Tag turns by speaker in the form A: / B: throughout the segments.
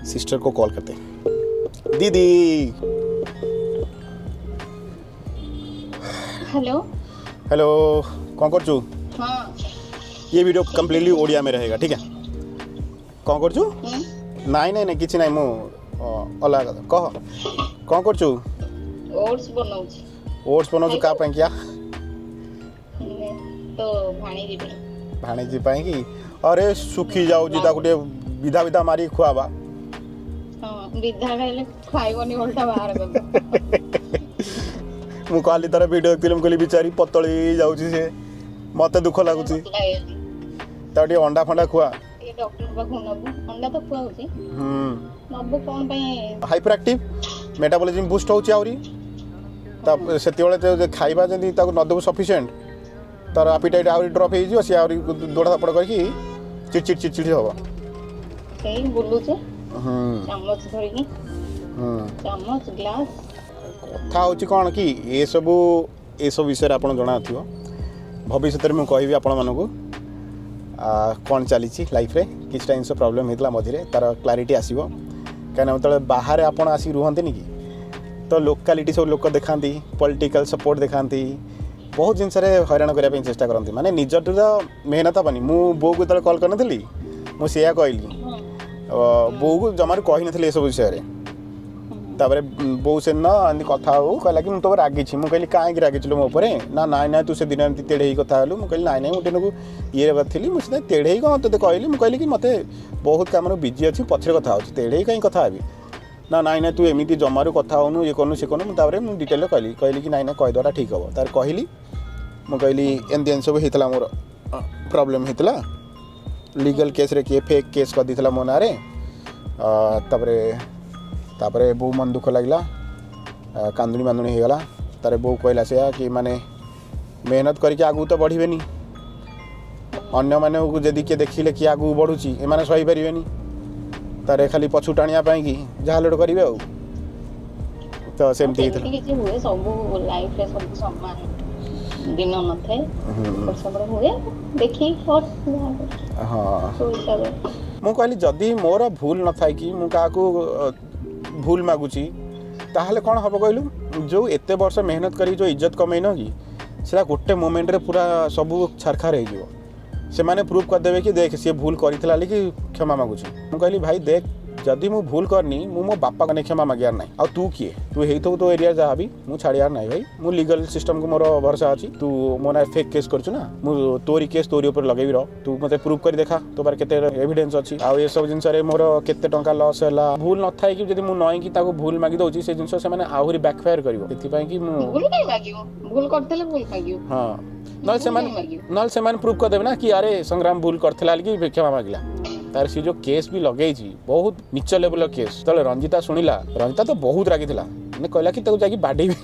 A: Sister को call करते हैं। दीदी।
B: हेलो।
A: हेलो, କ'ଣ କରୁଛୁ?
B: ହଁ।
A: ये वीडियो कम्प्लीटली ओडिया में रहेगा, ठीक है? କ'ଣ କରୁଛୁ? ନାଇଁ ନାଇଁ ନାଇଁ, କିଛି ନାଇଁ, ମୁଁ ଅଲଗା କଥା। କହ, କ'ଣ କରୁଛୁ?
B: ଓଟ୍ସ ବନଉଛି।
A: ଓଟ୍ସ ବନାଉଛୁ କାହା ପାଇଁ କିଆ?
B: ତ ଭାଣିଜୀ ପାଇଁ।
A: ଭାଣିଜୀ ପାଇଁ କି? ଆରେ, ଶୁଖି ଯାଉଛି, ତାକୁ ଟିକେ ବିଧା ବିଧା ମାରିକି ଖୁଆବା।
B: ହଁ, ବିଧା ଖାଇଲେ ଖାଇବନି, ଓଲଟା ବାହାର କରିଦବ।
A: ମୁଁ କାଲି ତାର ଭିଡ଼ିଓ ଦେଖିଥିଲି, ମୁଁ କହିଲି ବିଚାରି ପତଳି ଯାଉଛି ସେ, ମୋତେ ଦୁଃଖ ଲାଗୁଛି।
B: ପତଳା ହେଇଯାଉଛି।
A: ତାକୁ ଟିକେ ଅଣ୍ଡା ଫଣ୍ଡା ଖୁଆ।
B: ଟିକେ ଡକ୍ଟର ପାଖକୁ ନବୁ। ଅଣ୍ଡା ତ ଖୁଆଉଛି। ନବୁ କ'ଣ ପାଇଁ?
A: ହାଇପର ଆକ୍ଟିଭ, ମେଟାବଲିଜିମ୍ ବୁଷ୍ଟ ହେଉଛି ଆହୁରି ତା। ସେତିକିବେଳେ ତ ଖାଇବା ଯଦି ତାକୁ ନ ଦେବୁ ସଫିସିଏଣ୍ଟ, ତାର ଆପିଟାଇଟ୍ ଆହୁରି ଡ୍ରପ୍ ହେଇଯିବ। ସିଏ ଆହୁରି ଦୌଡ଼ା ଧାପଡ଼ କରିକି ଚିଡ଼ ଚିଡ଼ ଚିଡ଼ ଚିଡ଼ ହେବ।
B: ସେଇ ବୁଲୁଛି ଚାମଚ ଧରିକି, ଚାମଚ, ଗ୍ଲାସ।
A: କଥା ହେଉଛି କ'ଣ କି, ଏସବୁ ବିଷୟରେ ଆପଣ ଜଣାଥିବ, ଭବିଷ୍ୟତରେ ମୁଁ କହିବି ଆପଣମାନଙ୍କୁ କ'ଣ ଚାଲିଛି ଲାଇଫ୍ରେ। କିଛିଟା ଜିନିଷ ପ୍ରୋବ୍ଲେମ୍ ହେଇଥିଲା ମଝିରେ, ତାର କ୍ଲାରିଟି ଆସିବ। କାହିଁକିନା ଯେତେବେଳେ ବାହାରେ ଆପଣ ଆସିକି ରୁହନ୍ତିନି କି, ତ ଲୋକାଲିଟି ସବୁ ଲୋକ ଦେଖାନ୍ତି, ପଲିଟିକାଲ୍ ସପୋର୍ଟ ଦେଖାନ୍ତି, ବହୁତ ଜିନିଷରେ ହଇରାଣ କରିବା ପାଇଁ ଚେଷ୍ଟା କରନ୍ତି। ମାନେ ନିଜଠୁ ତ ମେହନତ ହେବନି। ମୁଁ ବୋଉକୁ ଯେତେବେଳେ କଲ୍ କରିନଥିଲି, ମୁଁ ସେଇଆ କହିଲି। ବୋଉକୁ ଜମାରୁ କହିନଥିଲି ଏସବୁ ବିଷୟରେ। ତାପରେ ବୋଉ ସେଦିନ ଏମିତି କଥା ହଉ କହିଲା କି ମୁଁ ତୋ ଉପରେ ରାଗିଛି। ମୁଁ କହିଲି, କାହିଁକି ରାଗିଥିଲୁ ମୋ ଉପରେ? ନା, ନାଇଁ ନାଇଁ, ତୁ ସେଦିନ ଏମିତି ତେଢ଼େଇ କଥା ହେଲୁ। ମୁଁ କହିଲି, ନାଇଁ ନାଇଁ, ମୁଁ ଟିକେ ଇଏରେ ଥିଲି, ମୁଁ ସେଦିନ ତେଢ଼େଇ କ'ଣ ତୋତେ କହିଲି? ମୁଁ କହିଲି କି ମୋତେ ବହୁତ କାମରେ ବିଜି ଅଛି, ପଛରେ କଥା ହେଉଛି, ତେଢ଼େଇ କାହିଁ କଥା ହେବି? ନା, ନାଇଁ ନାଇଁ, ତୁ ଏମିତି ଜମାରୁ କଥା ହେଉନୁ, ଇଏ କରୁନୁ, ସେ କରୁନୁ। ମୁଁ ତାପରେ ମୁଁ ଡିଟେଲରେ କହିଲି, କହିଲି କି ନାଇଁ ନାଇଁ, କହିଦେବାଟା ଠିକ୍ ହେବ। ତାପରେ କହିଲି, ମୁଁ କହିଲି ଏମିତି ଏମିତି ସବୁ ହେଇଥିଲା, ମୋର ପ୍ରୋବ୍ଲେମ୍ ହେଇଥିଲା ଲିଗାଲ୍ କେସ୍ରେ, କିଏ ଫେକ୍ କେସ୍ କରିଦେଇଥିଲା ମୋ ନାଁରେ। ତାପରେ ତାପରେ ବୋଉ ମନ ଦୁଃଖ ଲାଗିଲା, କାନ୍ଦୁଣି ମାନ୍ଦୁଣି ହେଇଗଲା। ତାରେ ବୋଉ କହିଲା ସେଇଆ କି ମାନେ ମେହନତ କରିକି ଆଗକୁ ତ ବଢ଼ିବେନି, ଅନ୍ୟମାନଙ୍କୁ ଯଦି କିଏ ଦେଖିଲେ କିଏ ଆଗକୁ ବଢ଼ୁଛି, ଏମାନେ ସହିପାରିବେନି। ତାରେ ଖାଲି ପଛକୁ ଟାଣିବା ପାଇଁକି ଯାହା ହେଲେ ଗୋଟେ କରିବେ। ଆଉ ତ ସେମିତି ହେଇଥିଲା।
B: ସେମିତି କିଛି ହୁଏ, ସବୁ ଲାଇଫରେ ସବୁ ସମାନ ଦିନ ନଥାଏ, ଏପଟ ସେପଟ ହୁଏ। ଦେଖିକି କର ଯାହା କରୁଛୁ। ତୋ ହିସାବରେ।
A: ମୁଁ କହିଲି, ଯଦି ମୋର ଭୁଲ ନଥାଏ କି ମୁଁ କାହାକୁ ଭୁଲ ମାଗୁଛି, ତାହେଲେ କ'ଣ ହେବ କହିଲୁ? ଯେଉଁ ଏତେ ବର୍ଷ ମେହନତ କରିକି ଯେଉଁ ଇଜ୍ଜତ କମେଇନ କି, ସେଟା ଗୋଟେ ମୋମେଣ୍ଟରେ ପୁରା ସବୁ ଛାରଖାର ହେଇଯିବ। ସେମାନେ ପ୍ରୁଭ୍ କରିଦେବେ କି ଦେଖ, ସିଏ ଭୁଲ କରିଥିଲା କି କ୍ଷମା ମାଗୁଛି। ମୁଁ କହିଲି, ଭାଇ ଦେଖ, ଯଦି ମୁଁ ଭୁଲ କରିନି, ମୁଁ ମୋ ବାପା ମାନେ କ୍ଷମା ମାଗିବାର ନାହିଁ। ଆଉ ତୁ କିଏ? ତୁ ହେଇଥିବୁ ତୋ ଏରିଆ ଯାହା ବି, ମୁଁ ଛାଡ଼ିବାର ନାହିଁ ଭାଇ। ମୁଁ ଲିଗାଲ ସିଷ୍ଟମକୁ ମୋର ଭରସା ଅଛି। ତୁ ମୋ ନାଁ ଫେକ୍ କେସ୍ କରିଛୁ ନା, ମୁଁ ତୋରି କେସ୍ ତୋରି ଉପରେ ଲଗେଇବି ରହ। ତୁ ମୋତେ ପ୍ରୁଭ୍ କରି ଦେଖା, ତୋ ପାଖରେ କେତେ ଏଭିଡେନ୍ସ ଅଛି। ଆଉ ଏସବୁ ଜିନିଷରେ ମୋର କେତେ ଟଙ୍କା ଲସ୍ ହେଲା, ଭୁଲ ନଥାଇକି ଯଦି ମୁଁ ନଇଁକି ତାକୁ ଭୁଲ ମାଗି ଦେଉଛି, ସେ ଜିନିଷ ସେମାନେ ଆହୁରି ବ୍ୟାକଫାୟାର କରିବ। ସେଥିପାଇଁ କି ମୁଁ
B: ଭୁଲ କାଇଁ ମାଗିବ? ଭୁଲ କରିଥିଲେ ଭୁଲ ମାଗିବ।
A: ହଁ, ନହେଲେ ସେମାନେ
B: ଭୁଲ କାଇଁ ମାଗିବ?
A: ନହେଲେ ସେମାନେ ପ୍ରୁଭ୍ କରିଦେବେ ନା କି ଆରେ, ସଂଗ୍ରାମ ଭୁଲ କରିଥିଲା କି କ୍ଷମା ମାଗିଲା। ତାର ସେ ଯେଉଁ କେସ୍ ବି ଲଗେଇଛି, ବହୁତ ନିଚ ଲେଭେଲର କେସ୍। ଯେତେବେଳେ ରଞ୍ଜିତା ଶୁଣିଲା, ରଞ୍ଜିତା ତ ବହୁତ ରାଗିଥିଲା। ମାନେ କହିଲା କି ତାକୁ ଯାଇକି ବାଡ଼େଇବି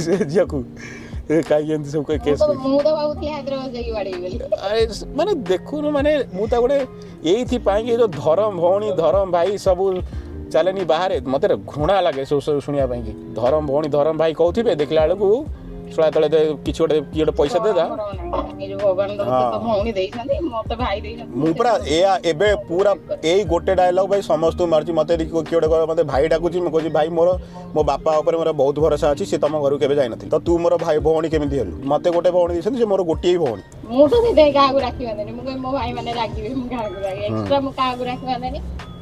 A: ସେ ଝିଅକୁ, ଏ କାହିଁକି ଏମିତି ସବୁ
B: ମୁଁ
A: କେସ୍।
B: ତ ମୁଁ ତ ଭାବୁଥିଲି ହାଇଦ୍ରାବାଦ ଯାଇକି ବାଡେଇବି ବୋଲି।
A: ଆରେ, ମାନେ ଦେଖୁନୁ, ମାନେ ମୁଁ ତା ଗୋଟେ ଏଇଥିପାଇଁ କି ଏ ଯେଉଁ ଧରମ ଭଉଣୀ, ଧରମ ଭାଇ ସବୁ ଚାଲେନି ବାହାରେ, ମୋତେ ଘୃଣା ଲାଗେ ସବୁ ସବୁ ଶୁଣିବା ପାଇଁ କି ଧରମ ଭଉଣୀ, ଧରମ ଭାଇ କହୁଥିବେ, ଦେଖିଲା ବେଳକୁ ଶଳା ତଳେ କିଛି ଗୋଟେ କିଏ ଗୋଟେ ପଇସା ଦେଲା।
B: ଏ ଯୋଉ ଭଗବାନ ତ ମତେ ତ ଭଉଣୀ ଦେଇଛନ୍ତି, ମତେ ଭାଇ ଦେଇଛନ୍ତି।
A: ମୁଁ ପୁରା ଏୟା ଏବେ ପୁରା ଏଇ ଗୋଟେ ଡାଇଲଗ୍ ଭାଇ ସମସ୍ତଙ୍କୁ ମାରୁଛି। ମୋତେ ଯଦି କିଏ ଗୋଟେ କହିବ ମୋତେ ଭାଇ ଡାକୁଛି, ମୁଁ କହୁଛି, ଭାଇ, ମୋର ମୋ ବାପା ଉପରେ ମୋର ବହୁତ ଭରସା ଅଛି, ସେ ତମ ଘରକୁ କେବେ ଯାଇନଥିଲି, ତ ତୁ ମୋର ଭାଇ ଭଉଣୀ କେମିତି ହେଲୁ? ମୋତେ ଗୋଟେ ଭଉଣୀ ଦେଇଛନ୍ତି, ସେ ମୋର ଗୋଟିଏ ହିଁ ଭଉଣୀ।
B: ମୁଁ ତ ସେଥିପାଇଁ କାହାକୁ ରାଖି ବାନ୍ଧେନି। ମୁଁ କହିବି ମୋ ଭାଇ ମାନେ ରାଗିବେ, ମୁଁ କାହାକୁ ରାଗେ ଏକ୍ସଟ୍ରା, ମୁଁ କାହାକୁ ରାଖି ବାନ୍ଧେନି,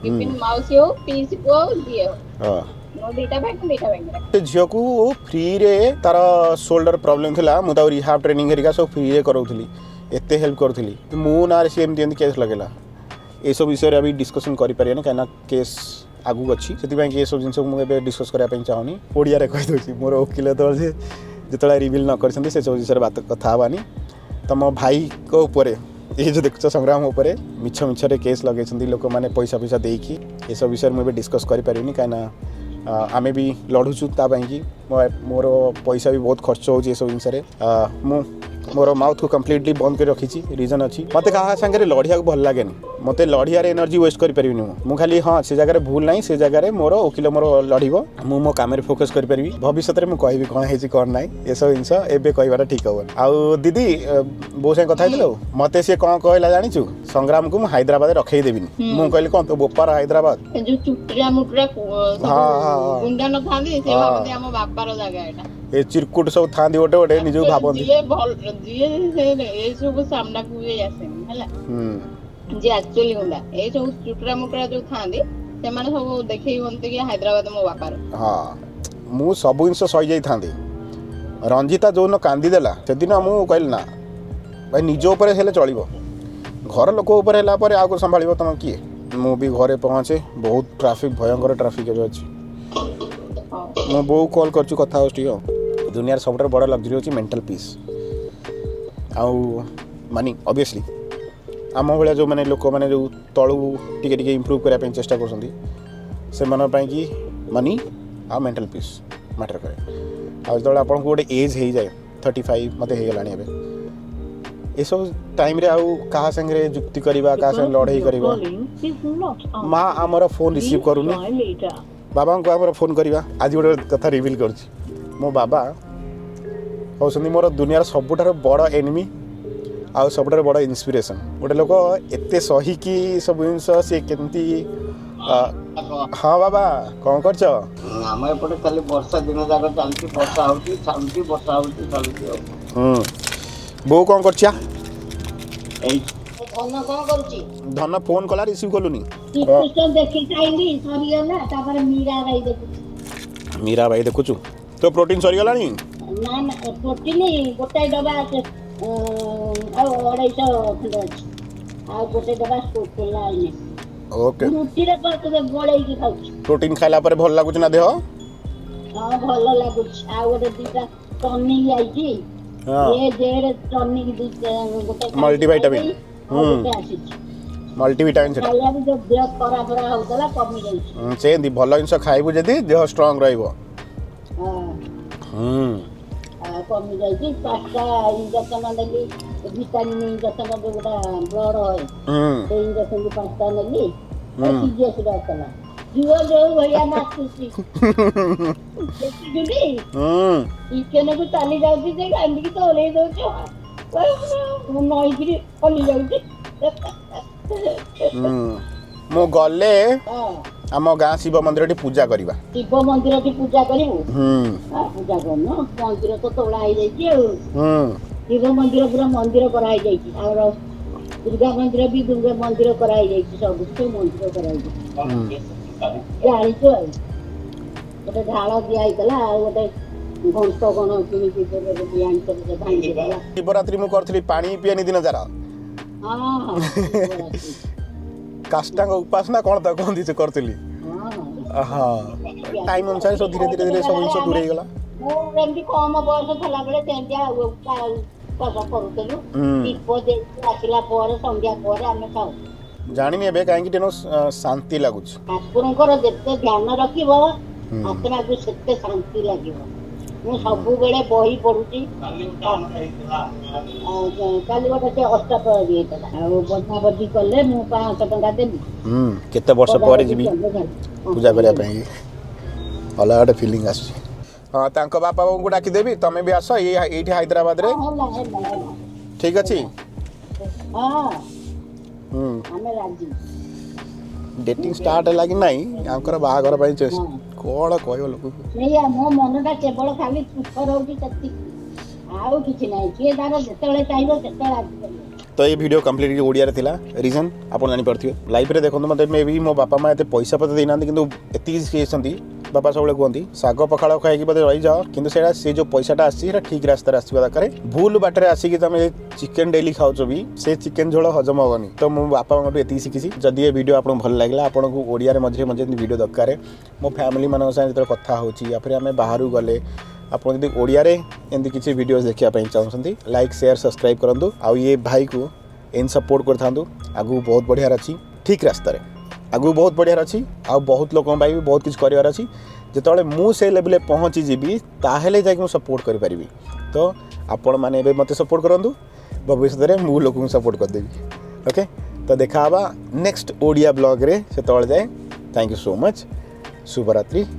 B: ଇଭିନ୍ ମାଉସୀ ହଉ, ପିଇସି ପୁଅ ହଉ, ଯିଏ ହଉ। ମୋ ଦିଟା ଭାଇ, ମୁଁ ଦିଟା ଭାଇଙ୍କୁ ରାଖି।
A: ସେ ଝିଅକୁ ଫ୍ରିରେ, ତାର ସୋଲ୍ଡର ପ୍ରୋବ୍ଲେମ୍ ଥିଲା, ମୁଁ ତାକୁ ରିହାବ୍ ଟ୍ରେନିଂ ହେରିକା ସବୁ ଫ୍ରିରେ କରାଉଥିଲି, ଏତେ ହେଲ୍ପ କରୁଥିଲି, ତ ମୋ ନାଁରେ ସିଏ ଏମିତି ଏମିତି କେସ୍ ଲଗେଇଲା। ଏସବୁ ବିଷୟରେ ଆମେ ଡିସ୍କସନ୍ କରିପାରିବାନି, କାହିଁକିନା କେସ୍ ଆଗକୁ ଅଛି। ସେଥିପାଇଁ କି ଏସବୁ ଜିନିଷକୁ ମୁଁ ଏବେ ଡିସ୍କସ୍ କରିବା ପାଇଁ ଚାହୁଁନି। ଓଡ଼ିଆରେ କହିଦେଉଛି, ମୋର ଓକିଲ ଯେତେବେଳେ ରିଭିଲ୍ ନ କରିଛନ୍ତି, ସେସବୁ ବିଷୟରେ ବାତ କଥା ହେବାନି। ତମ ଭାଇଙ୍କ ଉପରେ, ଏଇ ଯେଉଁ ଦେଖୁଛ ସଂଗ୍ରାମ ଉପରେ ମିଛ ମିଛରେ କେସ୍ ଲଗେଇଛନ୍ତି ଲୋକମାନେ ପଇସା ଫଇସା ଦେଇକି। ଏସବୁ ବିଷୟରେ ମୁଁ ଏବେ ଡିସ୍କସ୍ କରିପାରିବିନି, କାହିଁକିନା ଆମେ ବି ଲଢ଼ୁଛୁ ତା ପାଇଁକି। ମୋର ପଇସା ବି ବହୁତ ଖର୍ଚ୍ଚ ହେଉଛି ଏସବୁ ଜିନିଷରେ। ମୁଁ ମୋର ମାଉଥକୁ କମ୍ପ୍ଲିଟଲି ବନ୍ଦ କରି ରଖିଛି। ରିଜନ୍ ଅଛି, ମୋତେ କାହା ସାଙ୍ଗରେ ଲଢ଼ିବାକୁ ଭଲ ଲାଗେନି। ମୋତେ ଲଢ଼ିଆରେ ଏନର୍ଜି ୱେଷ୍ଟ କରିପାରିବିନି ମୁଁ। ମୁଁ ଖାଲି, ହଁ, ସେ ଜାଗାରେ ଭୁଲ ନାହିଁ, ସେ ଜାଗାରେ ମୋର ଓକିଲ ମୋର ଲଢ଼ିବ, ମୁଁ ମୋ କାମରେ ଫୋକସ୍ କରିପାରିବି। ଭବିଷ୍ୟତରେ ମୁଁ କହିବି କ'ଣ ହେଇଛି କ'ଣ ନାହିଁ। ଏସବୁ ଜିନିଷ ଏବେ କହିବାଟା ଠିକ୍ ହେବନି। ଆଉ ଦିଦି, ବୋଉ ସାଙ୍ଗେ କଥା ହେଇଥିଲୁ? ମୋତେ ସିଏ କ'ଣ କହିଲା ଜାଣିଛୁ? ସଂଗ୍ରାମକୁ ମୁଁ ହାଇଦ୍ରାବାଦରେ ରଖେଇ ଦେବିନି। ମୁଁ କହିଲି, କ'ଣ ତୋ ବୋପାର ହାଇଦ୍ରାବାଦ?
B: ଏ ଯୋଉ ଚୁଟୁରା ମୁଟୁରା
A: ହଁ, ହଁ, ହଁ।
B: ଗୁଣ୍ଡା ନଥାନ୍ତି, ସେ ଭାବନ୍ତି ଆମ ବାପାର ଜାଗା ଏଇଟା।
A: ଏ ଚିରକୁଟ ସବୁ ଥାନ୍ତି ଗୋଟେ ଗୋଟେ, ନିଜକୁ ଭାବନ୍ତି।
B: ଯିଏ ଭଲ, ଯିଏ ସେ ଏସବୁ ସାମ୍ନାକୁ ବି ଆସେନି ହେଲା। ଯିଏ ଆକ୍ଚୁଆଲି ଗୁଣ୍ଡା, ଏଇ ସବୁ ଚୁଟୁରା ମୁଟୁରା ଯୋଉ ଥାନ୍ତି, ସେମାନେ ସବୁ ଦେଖେଇ ହୁଅନ୍ତି କି ହାଇଦ୍ରାବାଦ ମୋ ବାପାର।
A: ହଁ, ମୁଁ ସବୁ ଜିନିଷ ସହିଯାଇଥାନ୍ତି। ରଞ୍ଜିତା ଯେଉଁଦିନ କାନ୍ଦିଦେଲା, ସେଦିନ ମୁଁ କହିଲି, ନା ଭାଇ, ନିଜ ଉପରେ ହେଲେ ଚଳିବ, ଘର ଲୋକ ଉପରେ ହେଲା ପରେ ଆଉ ସମ୍ଭାଳିବ ତମେ କିଏ? ମୁଁ ବି ଘରେ ପହଞ୍ଚେ। ବହୁତ ଟ୍ରାଫିକ୍, ଭୟଙ୍କର ଟ୍ରାଫିକ୍ ଏବେ ଅଛି। ମୁଁ ବୋଉ କଲ୍ କରୁଛି, କଥା ହେଉଛି ଟିକେ। ଆଉ ଦୁନିଆର ସବୁଠାରୁ ବଡ଼ ଲକ୍ଜରୀ ହେଉଛି ମେଣ୍ଟାଲ୍ ପିସ୍ ଆଉ ମନି। ଅବଭିୟସଲି ଆମ ଭଳିଆ ଯେଉଁମାନେ ଲୋକମାନେ ଯେଉଁ ତଳୁ ଟିକେ ଟିକେ ଇମ୍ପ୍ରୁଭ୍ କରିବା ପାଇଁ ଚେଷ୍ଟା କରୁଛନ୍ତି, ସେମାନଙ୍କ ପାଇଁକି ମନି ଆଉ ମେଣ୍ଟାଲ୍ ପିସ୍ ମ୍ୟାଟର୍ କରେ। ଆଉ ଯେତେବେଳେ ଆପଣଙ୍କୁ ଗୋଟେ ଏଜ୍ ହେଇଯାଏ, 35 ମୋତେ ହେଇଗଲାଣି ଏବେ, ଏସବୁ ଟାଇମ୍ରେ ଆଉ କାହା ସାଙ୍ଗରେ ଯୁକ୍ତି କରିବା, କାହା ସାଙ୍ଗରେ ଲଢ଼େଇ କରିବା। ମା ଆମର ଫୋନ୍ ରିସିଭ୍ କରୁନି, ବାବାଙ୍କୁ ଆମର ଫୋନ୍ କରିବା। ଆଜି ଗୋଟେ କଥା ରିଭିଲ୍ କରୁଛି। ମୋ ବାବା ହେଉଛନ୍ତି ମୋର ଦୁନିଆର ସବୁଠାରୁ ବଡ଼ ଏନିମି ଆଉ ସବୁଠାରୁ ବଡ଼ ଇନ୍ସପିରେସନ୍। ଗୋଟେ ଲୋକ ଏତେ ସହିକି ସବୁ ଜିନିଷ ସିଏ କେମିତି ହଁ ବାବା, କ'ଣ କରୁଛ?
C: ଆମ ଏପଟେ ଖାଲି ବର୍ଷା ଦିନ ଯାକ ଚାଲିଛି। ବର୍ଷା ହଉଛି, ଛାଡୁଛି, ବର୍ଷା ହଉଛି, ଛାଡୁଛି ଆଉ।
A: ବୋଉ କ'ଣ କରୁଛି?
C: ଏଇ।
D: ଧନ କଣ କରୁଛି?
A: ଧନ ଫୋନ୍ କଲା, ରିସିଭ୍ କଲୁନି।
D: ଶ୍ରୀକୃଷ୍ଣ ଦେଖି ସାଇଲି, ସରିଗଲା। ତାପରେ ମୀରା ବାଇ ଦେଖୁଛି।
A: ମୀରା ବାଇ ଦେଖୁଛୁ? ତୋ ପ୍ରୋଟିନ୍ ସରିଗଲାଣି?
D: ନା ନା, ପ୍ରୋଟିନ ଗୋଟାଏ ଡବା ଅଛି, ଆଉ 250 ଖଣ୍ଡେ ଅଛି। ଆଉ ଗୋଟେ ଡବା ଖୋଲା ହେଇନି। ରୁଟିରେ ଗୋଳେଇକି ଖାଉଛି।
A: ପ୍ରୋଟିନ୍ ଖାଇଲା ପରେ ଭଲ ଲାଗୁଛି ନା ଦେହ?
D: ହଁ, ଭଲ ଲାଗୁଛି। ଆଉ ଗୋଟେ ଦିଟା ଟନିକ୍ ଯାଇଛି। ଏ ଜେଡ୍ ଟନିକ୍ ଦିଟା ଗୋଟେ ଖାଇଲି,
A: Multivitamin।
D: ଖାଇଲି, ଆଉ ଗୋଟେ ଆସିଛି।
A: ମଲ୍ଟିଭିଟାମିନ୍ ସେଟା।
D: ଖାଇବାକୁ ଯୋଉ ଦେହ ଖରା ଖରା ହଉଥିଲା, କମି ଯାଇଛି।
A: ସେମିତି ଭଲ ଜିନିଷ ଖାଇବୁ ଯଦି ଦେହ ଷ୍ଟ୍ରଙ୍ଗ ରହିବ।
D: ଆଉ କମି ଯାଇଛି। ପାଞ୍ଚଟା ଇଞ୍ଜେକ୍ସନ ନେଲି, ଭିଟାମିନ୍ ଇଞ୍ଜେକ୍ସନ, ଯୋଉଟା ବ୍ଲଡ ହୁଏ। ସେଇ ଇଞ୍ଜେକ୍ସନ ପାଞ୍ଚଟା ନେଲି। ସିଜିଏସ୍ ଆସିଲା। ଝିଅ ଯୋଉ ଭଳିଆ ନାଚୁଛି ଦେଖିଚୁଟି? କିଚେନକୁ ଚାଲି ଯାଉଛି ଯେ କାନ୍ଦିକି ତ ଓହ୍ଲେଇ ଦଉଛି, ମୁଁ ନଈକିରି ହଲି ଯାଉଛି।
A: ମୁଁ ଗଲେ ଆମ ଗାଁ ଶିବ ମନ୍ଦିରଟି ପୂଜା କରିବା।
D: ଶିବ ମନ୍ଦିରଟି ପୂଜା କରିବୁ?
A: ହୁଁ।
D: ପୂଜା କରୁନ। ମନ୍ଦିର ତ ତୋଳା ହେଇଯାଇଛି ଆଉ। ଶିବ ମନ୍ଦିର ପୁରା ମନ୍ଦିର କରାହେଇଯାଇଛି। ଆଉ ଦୁର୍ଗା ମନ୍ଦିର ବି, ଦୁର୍ଗା ମନ୍ଦିର କରାହେଇଯାଇଛି। ସବୁ ସବୁ ମନ୍ଦିର କରାହେଇଯାଇଛି, ଜାଣିଛୁ। ଆଉ ଗୋଟେ ଢାଳ ଦିଆ ହେଇଥିଲା, ଆଉ ଗୋଟେ ଘଣ୍ଟ କଣ କିଣିକି ଗୋଟେ ଆଣିଥିଲେ ଯେ ଭାଙ୍ଗିଦେଲା।
A: ଶିବରାତ୍ରି ମୁଁ କରିଥିଲି, ପାଣି ପିଏନି ଦିନ ସାରା।
D: ହଁ ହଁ ଶିବରାତ୍ରି।
A: କାଷ୍ଟାଙ୍କ ଉପାସ ନା କ'ଣ ତାକୁ କୁହନ୍ତି, ସେ କରିଥିଲି। ହଁ, ଟାଇମ୍ ଅନୁସାରେ ସବୁ ଧୀରେ ଧୀରେ ଧୀରେ ସବୁ ଜିନିଷ ଦୂରେଇ ଗଲା।
D: ମୁଁ ଏମିତି କମ ବୟସ ଥିଲା ବେଳେ ସେମିତି ଆଉ ଉପାସ କରୁଥିଲୁ। ଦୀପ ଦେଇକି ଆସିଲା ପରେ, ସନ୍ଧ୍ୟା ପରେ ଆମେ ଖାଉ।
A: ଜାଣିନି ଏବେ କାହିଁକି ଟିକେ ଶାନ୍ତି ଲାଗୁଛି।
D: ଠାକୁରଙ୍କର ଯେତେ ଧ୍ୟାନ ରଖିବ, ଆତ୍ମାକୁ ସେତେ ଶାନ୍ତି ଲାଗିବ। ମୁଁ ସବୁବେଳେ ବହି ପଢୁଛି।
C: କାଲି ଗୋଟେ ଆମର ହେଇଥିଲା।
D: ଆଉ କାଲି ଗୋଟେ ସେ ଅଷ୍ଟପ୍ରହରୀ ହେଇଥିଲା। ଆଉ ବଜାବଜି କଲେ ମୁଁ 500 ଟଙ୍କା ଦେଲି।
A: ହୁଁ, କେତେ ବର୍ଷ ପରେ
D: ବଜାବଜି
A: ଯିବି
D: କଲେ ଖାଲି।
A: ପୂଜା କରିବା ପାଇଁ, ଅଲଗା ଗୋଟେ ଫିଲିଂ ଆସୁଛି। ହଁ, ତାଙ୍କ ବାପା ବୋଉଙ୍କୁ ଡାକିଦେବି, ତମେ ବି ଆସ ଏଇ ଏଇଠି ହାଇଦ୍ରାବାଦରେ।
D: ହଁ, ହେଲା ହେଲା ହେଲା।
A: ଠିକ୍ ଅଛି।
D: ହଁ। ଆମେ ରାଜି।
A: ଡେଟିଂ ଷ୍ଟାର୍ଟ ହେଲା କି ନାହିଁ, ୟାଙ୍କର ବାହାଘର ପାଇଁ ଚେଷ୍ଟା। କ'ଣ କହିବ ଲୋକକୁ?
D: ସେଇଆ, ମୋ ମନଟା କେବଳ ଖାଲି ସୁଖ ରହୁଛି, ସେତିକି, ଆଉ କିଛି ନାହିଁ। କିଏ ତାର ଯେତେବେଳେ ଚାହିଁବ ସେତେବେଳେ ଆସିପାରିବ।
A: ତ ଏ ଭିଡ଼ିଓ କମ୍ପ୍ଲିଟଲି ଓଡ଼ିଆରେ ଥିଲା। ରିଜନ୍ ଆପଣ ଜାଣିପାରୁଥିବେ। ଲାଇଫ୍ରେ ଦେଖନ୍ତୁ, ମୋତେ ମେ ବି ମୋ ବାପା ମା ଏତେ ପଇସା ପତ୍ର ଦେଇନାହାନ୍ତି, କିନ୍ତୁ ଏତିକି ଶିଖେଇଛନ୍ତି। ବାପା ସବୁବେଳେ କୁହନ୍ତି, ଶାଗ ପଖାଳ ଖାଇକି ବୋଧେ ରହିଯାଅ, କିନ୍ତୁ ସେଇଟା ସେ ଯେଉଁ ପଇସାଟା ଆସିଛି, ସେଇଟା ଠିକ୍ ରାସ୍ତାରେ ଆସିବା ଦରକାର। ଭୁଲ ବାଟରେ ଆସିକି ତମେ ଚିକେନ୍ ଡେଲି ଖାଉଛ ବି, ସେ ଚିକେନ୍ ଝୋଳ ହଜମ ହେବନି। ତ ମୁଁ ବାପା ମାଙ୍କଠୁ ଏତିକି ଶିଖିଛି। ଯଦି ଏ ଭିଡ଼ିଓ ଆପଣଙ୍କୁ ଭଲ ଲାଗିଲା, ଆପଣଙ୍କୁ ଓଡ଼ିଆରେ ମଝିରେ ମଝିରେ ଏମିତି ଭିଡ଼ିଓ ଦରକାର, ମୋ ଫ୍ୟାମିଲି ମାନଙ୍କ ସାଙ୍ଗେ ଯେତେବେଳେ କଥା ହେଉଛି ୟା ଫିର୍ ଆମେ ବାହାରକୁ ଗଲେ, ଆପଣ ଯଦି ଓଡ଼ିଆରେ ଏମିତି କିଛି ଭିଡ଼ିଓ ଦେଖିବା ପାଇଁ ଚାହୁଁଛନ୍ତି, ଲାଇକ୍, ସେୟାର, ସବସ୍କ୍ରାଇବ୍ କରନ୍ତୁ। ଆଉ ଇଏ ଭାଇକୁ ଏମିତି ସପୋର୍ଟ କରିଥାନ୍ତୁ। ଆଗକୁ ବହୁତ ବଢ଼ିଆର ଅଛି, ଠିକ୍ ରାସ୍ତାରେ ଆଗକୁ ବହୁତ ବଢ଼ିଆର ଅଛି, ଆଉ ବହୁତ ଲୋକଙ୍କ ପାଇଁ ବି ବହୁତ କିଛି କରିବାର ଅଛି। ଯେତେବେଳେ ମୁଁ ସେ ଲେଭେଲରେ ପହଞ୍ଚିଯିବି, ତାହେଲେ ଯାଇକି ମୁଁ ସପୋର୍ଟ କରିପାରିବି। ତ ଆପଣମାନେ ଏବେ ମୋତେ ସପୋର୍ଟ କରନ୍ତୁ, ଭବିଷ୍ୟତରେ ମୁଁ ଲୋକଙ୍କୁ ସପୋର୍ଟ କରିଦେବି। ଓକେ, ତ ଦେଖା ହେବା ନେକ୍ସଟ ଓଡ଼ିଆ ବ୍ଲଗ୍ରେ। ସେତେବେଳେ ଯାଏ thank you so much. ଶୁଭରାତ୍ରି।